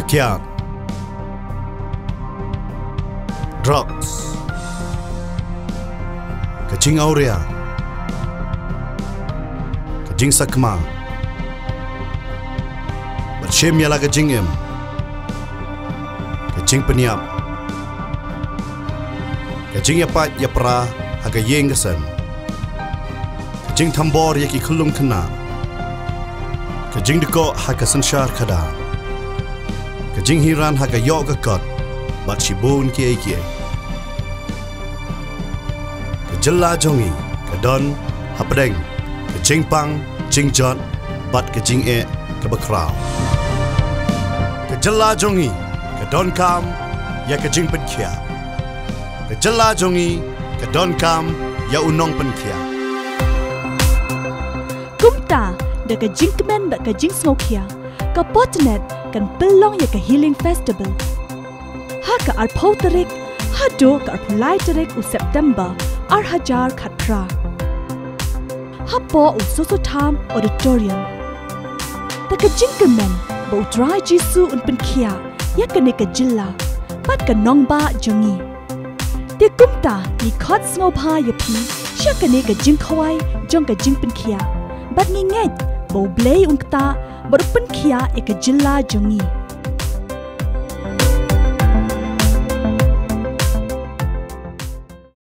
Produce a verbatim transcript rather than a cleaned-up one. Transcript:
Kiad. Drugs. Ka jingawria. Ka jingsakma. Bad shim ïa la ka jingim. Ka jingpynïap. Ka jingïapait ïapra ha ka ïing ka sem. Ka jingthombor ïa ki khyllung khynnah. Ka jingdkoh ha ka synshar khadar. Ka jinghiran ha ka ïoh ka kot. Bad shibun kiei kiei. Ka jylla jong ngi ka don hapdeng ka jingpang, jingjot bad ka jingeh kaba khraw. Ka jylla jong ngi ka donkam ïa ka jingpynkhiah. Ka jylla jong ngi ka donkam ïa u nongpynkhiah. Kumta, da ka jingkmen bad ka jingsngewkhia, ka Potnet kan pynlong ïa ka Healing Festival ha ka arphew tarik haduh ka arphew lai tarik u September ar hajar khatphra, hapoh u Sosotham Auditorium. Da ka jingkmen ba U Trai Jisu un pynkhiah ïa kane ka jylla bad ka nongbah jong ngi. Te kumta ngi khot sngewbha ïa phi sha kane ka jingkhawai jong ka jingpynkhiah, bad ngi ngeit ba U Blei un ktah bad u pynkhiah ïa ka jylla jong ngi.